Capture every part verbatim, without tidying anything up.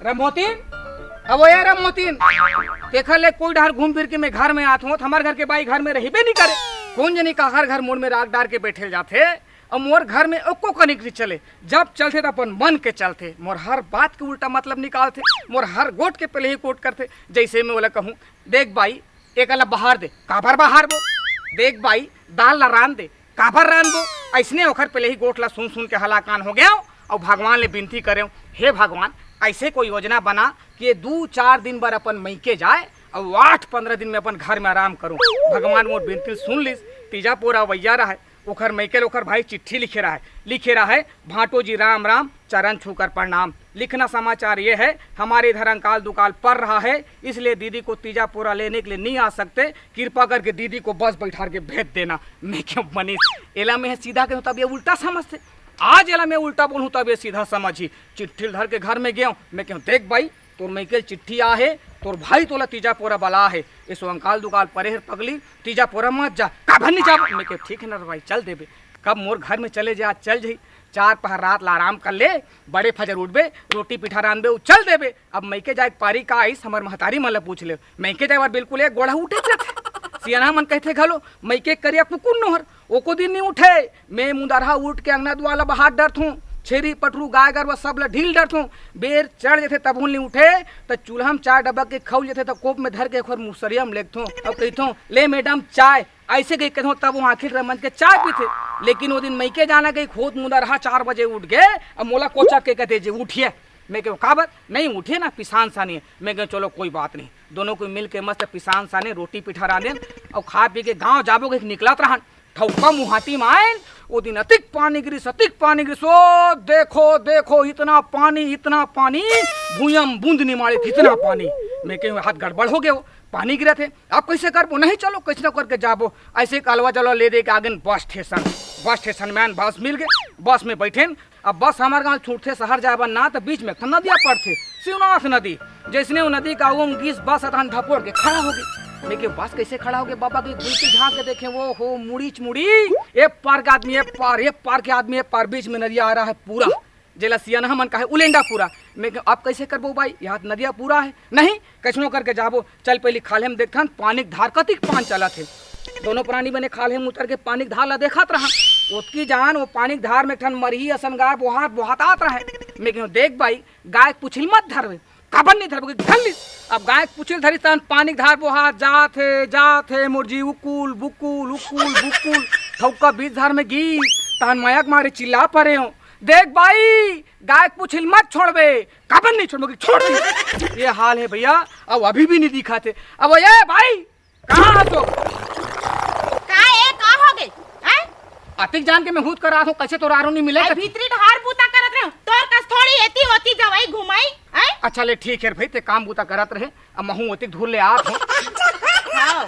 ए मोतिन, अब ओ यार मोतिन, तेखर ले कोई डहर घूम फिर के मैं घर में आत हों, त हमर घर के बाई घर में रहिबे नहीं करे। कोन जनी काखर घर मुड़ में राख डार के बैठे जाथे, अउ मोर घर में एको कनिक नहीं चले। जब चलथे त अपन मन के चलथे, मोर हर बात के उल्टा मतलब निकालथे, मोर हर गोठ के पहले ही कोट करथे। जैसे मैं ओला कहूँ, "देख बाई, एक ला बहार दे।" "काबर बहारबो?" "देख बाई, दाल ला रांध दे।" "काबर रांधबो?" अइसने ओखर पहले ही गोठ ला सुन सुन के हलाकान हो गेंव अउ भगवान ले बिनती करेंव, "हे भगवान, अइसे कोई योजना बना कि ये दू चार दिन बर अपन मइके जाए अउ आठ पंद्रह दिन में अपन घर में आराम करूं।" भगवान मोर बिनती सुन लिस। तीजा पोरा अवइया रहय, ओखर मइके ले ओखर भाई चिट्ठी लिखे रहय, लिखे रहय, "भांटो जी राम राम, चरण छूकर प्रणाम। लिखना समाचार ये है, हमारे इधर अंकाल दुकाल पड़ रहा है, इसलिए दीदी को तीजा पोरा लेने के लिए नहीं आ सकते, कृपा करके दीदी को बस बैठार के भेज देना।" मैं केहेंव, "मनीष, एला मैं सीधा केहेंव तब ये उल्टा समझथे, आज एला मैं उल्टा बोलहूँ तब ये सीधा समझही।" चिट्ठी ल धर के घर में गेंव, मैं केहेंव, "देख बाई, तोर मइके ले चिट्ठी आ हे, तोर भाई तोला तीजा पोरा बला हे, एसो अंकाल दुकाल परे हे पगली, तीजा पोरा मत जा।" "काबर नहीं जाबो?" मैं केहेंव, "ठीक है ना रे बाई, चल देबे।" कब मोर घर में चले जा, चल जही, चार पहर रात ला आराम कर ले, बड़े फजर उठबे, रोटी पीठा रांधबे, उ चल देबे। अब मइके जाए के पारी का आइस, हमर महतारी मन ला पूछ ले, मइके जाए बर बिल्कुल एक गोड़ा उठे जाथे। सियाना मन कहिथे घलो, "मइके करिया कुकुर नोहर, ओको दिन नहीं उठे।" मैं मुंदरहा उठ के अंगना दुआर ला बहार डरथूं, छेरी पठरू गाय गरवा सब ला ढील डरथूं। बेर चढ़ जथे तभो नहीं उठे, त चूल्हा में चाय डबक के खउल जथे, त कोप में धर के एक बार मुसरिया में लेगथूं अउ कहिथूं, "ले मैडम चाय।" अइसे कहि के कहिथंव, तब वो आँखी ल रमंज के चाय पीथे। लेकिन वो दिन मइके जाना कहि खुद मुंदरहा चार बजे उठ गे, अब मोला कोचक के कहिथे, "जी उठिए।" मैं केहेंव, "काबर?" "नहीं उठिए ना, पिसान सानी हे।" मैं केहेंव, "चलो कोई बात नहीं।" दोनों कोई मिल के मस्त पिसान साने, रोटी पीठा रांधेन अउ खा पी के गाँव जाबो कहि के निकलत रहन। ठउका मुहाटी म आएन, वो दिन अतिक पानी गिरिस, अतिक पानी गिरिस, ओ देखो, देखो, इतना पानी, इतना पानी, भुइयां म बूंद नहीं माड़े, इतना पानी। मैं केहेंव, "हाथ गड़बड़ हो गे हो, पानी गिरत हे।" "अब कइसे करबो?" "नहीं, चलो, कइसनो करके जाबो।" अइसे कलवा जलवा ले दे के again bus station. Bus station में आन, बस मिल गे, बस में बइठेन। अब बस हमर गाँव छूटथे शहर जाए बर ना, त बीच में एक ठन नदिया पड़थे, शिवनाथ नदी। जइसने वो नदी के आगू में गिस, बस अतहन ढपोर के खड़ा हो गे। मैं केहेंव, "बस कइसे खड़ा हो गे?" बाबा के गुलती झांक के देखेंव, ओ हो, मुड़ीच मुड़ी, ए पार के आदमी ए पार, ए पार के आदमी ए पार, बीच में नदिया आ रहा है पूरा। जेला सियानहा मन कहे उलेंडा पूरा। मैं केहेंव, "अब कइसे करबो बाई, यहाँ त नदिया पूरा हे।" "नहीं, कइसनो करके जाबो, चल पहिली खाल्हे म देखथन पानी के धार कतिक पान चलत हे।" दोनों परानी बने खाल्हे म उतर के पानी के धार ला देखत रहन। ओतकी जान वो पानी के धार में एक ठन मरही असन गाय बोहात बोहात आत रहय। मैं केहेंव, "देख बाई, गाय के पुछिल मत धरबे।" "काबर नहीं धरबो?" कहि के धर लिस। अब गाय के पुछिल धरिस तहन पानी के धार बोहात जात हे, जात हे, मोर जी उकुल बुकुल, उकुल बुकुल, ठउका बीच धार में गिस, तहन मया के मारे चिल्ला परेंव, "देख बाई, गाय के पुछिल मत छोड़बे।" "काबर नहीं छोड़बो?" कहि के छोड़ दिस। ये हाल हे भइया, अउ अभी भी नहीं दिखत हे। अब ए बाई, कहाँ हस ओ? का ए, का हो गे? हैं? अतिक जान के मैं हूत करात हों, कइसे तोर आरो नहीं मिले अरे त? भीतरी डहार बूता करत रहे, तोर कस थोड़ी एती ओती जवई घुमई, हैं? अच्छा ले ठीक हे भाई, ते काम बूता करत रहे, अब महूँ ओतिक धूर ले आत हों। हाँ।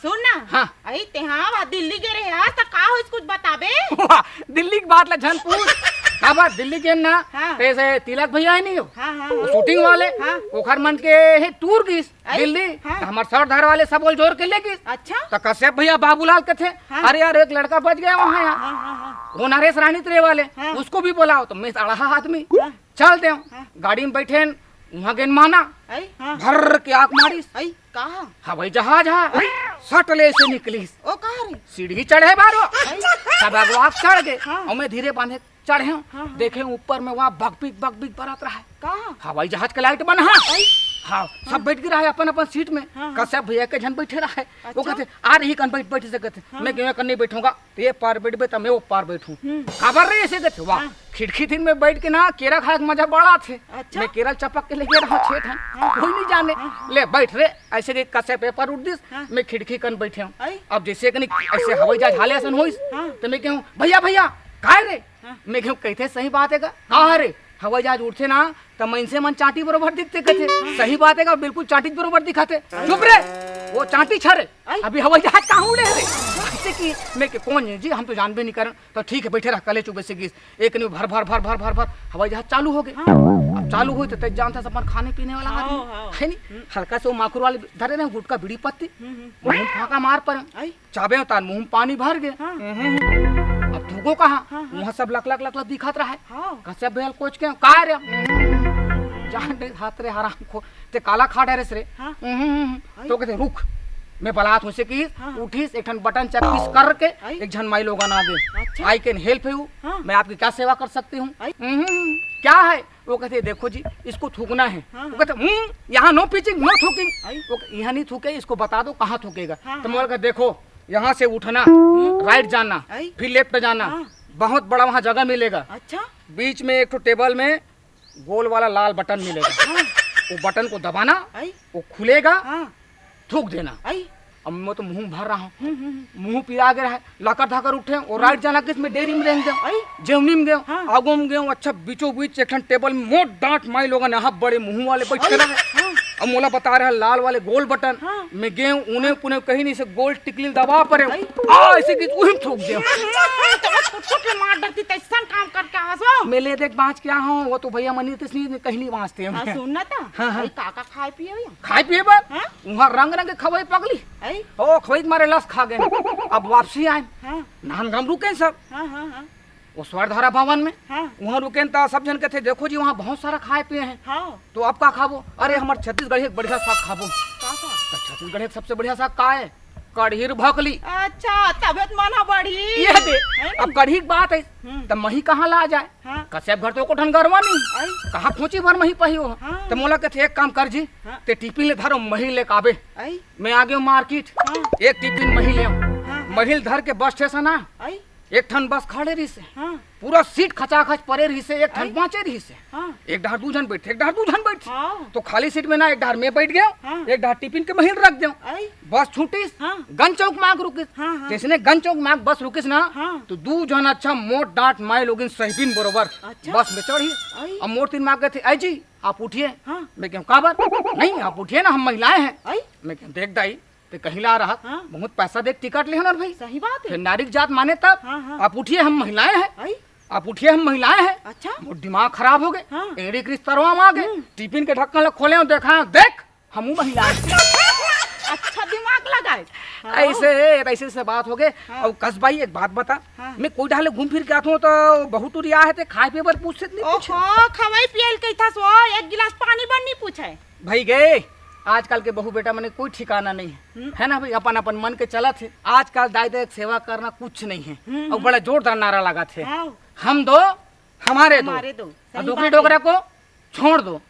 सुन ना। हाँ। अई ते हाँ, वा दिल्ली गे रहे हस, त का होइस, कुछ बताबे? वाह, दिल्ली के बात ला झन पूछ। का बात, दिल्ली गेन ना? हाँ। ते से तिलक भइया हे नहीं हो? हाँ, हाँ, वो हाँ। Shooting वाले, हाँ। ओखर मन के हे tour गिस अई, दिल्ली, हाँ। त हमर सर धर वाले सब ओला जोर के ले गिस। अच्छा। त कश्यप भइया बाबूलाल कथे, हाँ। "अरे यार, एक लड़का बच गया वहाँ यार। हाँ, हाँ, हाँ। वो नरेश रानी त रहे वाले, हाँ। उसको भी बुलाओ।" त मैं अड़हा आदमी, हाँ। चल देंव। हाँ। गाड़ी में बइठेन, उहाँ गेन माना, अई, हाँ। भर्र के आँख मारिस। अई, कहाँ? हवाई जहाज हा। अई। सट ले से निकलिस। ओ, कहाँ रे? सीढ़ी चढ़े बारो। अई। सब अगवा के चढ़ गे। हाँ। अउ मैं धीरे बांधे चढ़ेंव, हाँ, हाँ। देखेंव ऊपर में वहाँ बकबिक, बकबिक बरत रहय। कहाँ? हवाई जहाज के light मन हा। अई। हाँ, सब हाँ। बइठ गे रहय अपन-अपन seat में। हाँ, हाँ। कश्यप भइया के झन बइठे रहय। वो अच्छा। कथे, "आ रही कन बइठ, बइठ से," कथे। हाँ। मैं केहेंव, "कन नहीं बइठों गा, ते ए पार बइठबे, त मैं ओ पार बइठहूँ।" हम्म। "काबर रे?" अइसे कथे। वाह, हाँ। खिड़की तीर में बइठ के ना केरा खाए के मजा बड़ा आथे। अच्छा। मैं केरा ल चपक के ले गे रहंव छेठ हा। हाँ। कोई नहीं जाने। हाँ, हाँ। ले बइठ रे, अइसे कहि के कश्यप ए पार उठ दिस, हाँ। मैं खिड़की कन बइठेंव। अई। अब जइसे कनी अइसे हवाई जहाज हाले असन होइस, हाँ। त मैं केहेंव, "भइया, भइया, काय रे?" हाँ। मैं केहेंव, "कहिथे सही बात हे गा?" "का हरे?" "हवाई जहाज उड़थे ना, त मइनसे मन चांटी बरोबर दिखथे," कथे। हाँ। "सही बात हे गा, बिल्कुल चांटी बरोबर दिखथे।" हाँ। "चुप रे, वो चांटी हरे, अई। अभी हवाई जहाज कहाँ उड़े हे रे?" अइसे कहि, मैं केहेंव, "कोन हे जी, हम तो जानबे नहीं करन।" "त ठीक हे, बइठे रह," कले चुप अइसे गिस। एक नी भर, भर, भर, भर, भर, भर, हवाई जहाज चालू हो गे। हाँ। अब चालू होइस त तैं जानथस अपन खाने पीने वाला हाँ, आदमी। हाँ। हे नी? हम्म। हल्का से वो माखुर वाले धरे रहे, गुटखा, बीड़ी, पत्ती। हम्म, हम्म। मुंह फाका मार परेंव। अई। चाबेंव त मुंह में पानी भर गे। हाँ। हम्म। अब थूकों कहाँ? हाँ, हाँ। वहाँ सब लक, लक, लक, लक दिखत रहय। हाँ। कश्यप भइया ल कोचकेंव, "का रे?" जान रे, हाथ रे हराम खो, ते काला खा डरेस रे। हाँ। हम्म, हम्म, हम्म। आई। तो कहते, "रुक, मैं बलात हूँ से कि।" हाँ। उठिस, एक ठन बटन चप्पीस करके आई। एक झन माई लोगन आ गे। अच्छा। "I can help you, हाँ। मैं आपकी क्या सेवा कर सकती हूँ?" आई। हम्म, हम्म, हम्म। "क्या है?" वो कहते, "देखो जी, इसको थूकना है।" हाँ, वो हाँ। कहते, "हम्म, यहाँ no pitching, no थूकिंग।" आई। वो कह-, "यहाँ नहीं थूके, इसको बता दो कहाँ थूकेगा।" हाँ, तो मैं हाँ। बोला, "देखो, यहाँ से उठना, हम्म। राइट जाना, आई। फिर लेफ्ट जाना, हाँ। बहुत बड़ा वहाँ जगह मिलेगा। अच्छा। बीच में एक ठो टेबल में गोल वाला लाल बटन मिलेगा, हाँ। वो बटन को दबाना, आई। वो खुलेगा, हाँ। थूक देना।" आई। अब मैं तो मुंह भर रहा हूँ, हम्म, हम्म, हम्म। मुंह पिरा गे रहा है, लकर धकर उठे और राइट जाना किस में डेरी में रेंग गए, आई। जेवनी में गए, हाँ। आगो में गए, अच्छा बीचों बीच एक ठन टेबल में मोट डांट माई लोगन यहाँ बड़े मुंह वाले बैठे आई। रहे। हाँ। अब मोला बता रहा लाल वाले गोल बटन हाँ। में गए, उने पुने कहीं नहीं से गोल टिकली दबा परे। आई। आ, ऐसे कि उही में थूक गए। हम्म, तो वो कुट-कुट ले मार डरती, तैसन काम करके आसो। मैं ले देख बाँच क्या हूँ, वो तो भैया मनी तो नहीं, कहीं नहीं बाँचते हैं। हाँ, सुन ना ता। हाँ, हाँ। भाई, का का खाए पिए भैया? खाए पिए बर? हाँ? वहाँ रंग रंग के खवाई पगली। आई? ओ, खवाई के मारे लस खा गए। अब वापसी आए। हाँ। नान गाम रुके सब। हाँ, हाँ, हाँ। वो स्वर धारा भवन में। हाँ। वहाँ रुके त सब झन कहते, "देखो जी, वहाँ बहुत सारा खाए पिए हैं।" हाँ। तो अब का खाबो? अरे, हमर छत्तीसगढ़ी एक बढ़िया साग खाबो। का साग? तो छत्तीसगढ़ी एक सबसे बढ़िया साग का है? कढ़ीर भकली। अच्छा, तबे तो मन ह बढ़ी। ये दे, है नी? अब कढ़ी के बात है, हम्म। त मही कहाँ ला जाए? हाँ। कश्यप घर तो एको ठन गरवा नहीं। आई। कहाँ खोची भर मही पाही हो? हाँ। त मोला कहते, "एक काम कर जी, हाँ। ते टिफिन ले धरो, मही ले काबे।" आई। मैं आ गयो मार्केट, हाँ। एक टिफिन मही ले। हाँ, हाँ। मही ल धर के बस स्टेशन आ। आई। एक ठन बस खड़े रहिसे, हाँ। पूरा सीट खचाखच परे रहिसे, एक ठन आई। बाँचे रहिसे। हाँ। एक डहर दू झन बैठे, एक डहर दू झन बैठे। हाँ। तो खाली सीट में ना, एक डहर मैं बैठ गयो, हाँ। एक डहर टिफिन के मही ल रख देव। आई। बस छूटिस, हाँ। गंज चौक में आके रुकिस। हाँ, हाँ। जैसने गंज चौक में आके बस रुकिस ना, हाँ। तो दू झन अच्छा मोट डांट माई लोगिन सहिबिन बरोबर अच्छा। बस में चढ़िस। आई। अब मोर तीर में आके कथे, "आई जी, आप उठिए।" हाँ। मैं कहूँ, "काबर?" "नहीं, आप उठिए ना, हम महिलाएं हैं।" आई। मैं कहूँ, "देख दाई, ते कहीं ला रहा, हाँ। बहुत पैसा दे के टिकट ले हो ना भाई। सही बात है। फिर नारी के जात माने तब, हाँ, हाँ। आप उठिए, हम महिलाएं हैं।" आई। "आप उठिए, हम महिलाएं हैं।" अच्छा। मोर दिमाग खराब हो गए। हाँ। एड़ी के रिश्तरवा में आ गए। हम्म। टिफिन के ढक्कन ला खोले और देखा, देख, हमू महिलाएं हैं। अच्छा दिमाग लगाए। हाँ। ऐसे, ऐसे से बात हो गए। हाँ। और कस भाई, एक बात बता, हाँ। मैं कोई डाले घूम फिर के आत हूँ तो बहुत टुरी आ है, ते खाए पिए बर पूछे नहीं पूछे। ओहो, खवाई पियल कहिथस वो, एक गिलास पानी बर नहीं पूछे। भाई गए, आजकल के बहू बेटा मने कोई ठिकाना नहीं है, हम्म। है ना भाई, अपन अपन मन के चलत है। आजकल दाई दाई के सेवा करना कुछ नहीं है, हम्म, और हम्म। बड़ा जोरदार नारा लगात है, हाँ। "हम दो, हमारे दो।" हमारे दो, और सही डोकरी बात है। डोकरा को छोड़ दो।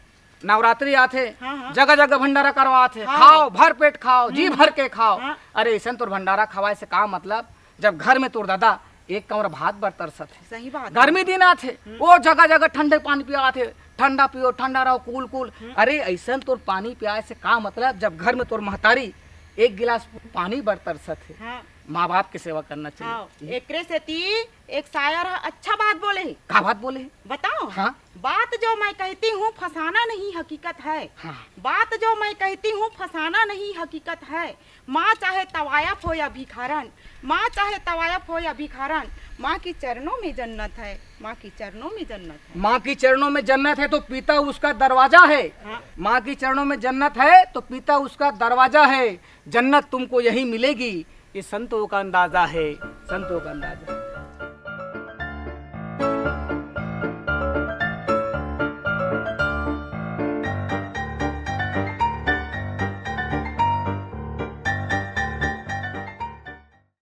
नवरात्रि आथे, हाँ, हाँ। जगह जगह भंडारा करवात है, हाँ। खाओ, भर पेट खाओ, जी हम्म। भर के खाओ। हाँ। अरे, ऐसन तोर भंडारा खवाए से का मतलब, जब घर में तोर दादा एक कमरा भात बर तरसत है। सही बात है। गर्मी दिन आथे, हम्म। वो जगह जगह ठंडे पानी पियात है, "ठंडा पियो, ठंडा रहो, कूल कूल।" हम्म। अरे, ऐसन तोर पानी पियाए से का मतलब, जब घर में तोर महतारी एक गिलास पानी बर तरसत है। हाँ। माँ बाप के सेवा करना चाहिए। हाँ, एकरे सेती एक शायर ह अच्छा बात बोले हे। का बात बोले हे? बताओ। हाँ। बात जो मैं कहती हूँ फसाना नहीं हकीकत है। हाँ। बात जो मैं कहती हूँ फसाना नहीं हकीकत है। माँ चाहे तवायफ हो या भिखारन, माँ चाहे तवायफ हो या भिखारन, माँ की चरणों में जन्नत है, माँ की चरणों में जन्नत है। माँ की चरणों में जन्नत है तो पिता उसका दरवाजा है। हाँ। माँ की चरणों में जन्नत है तो पिता उसका दरवाजा है। जन्नत तुमको यहीं मिलेगी, ये संतों का अंदाजा है, संतों का अंदाजा।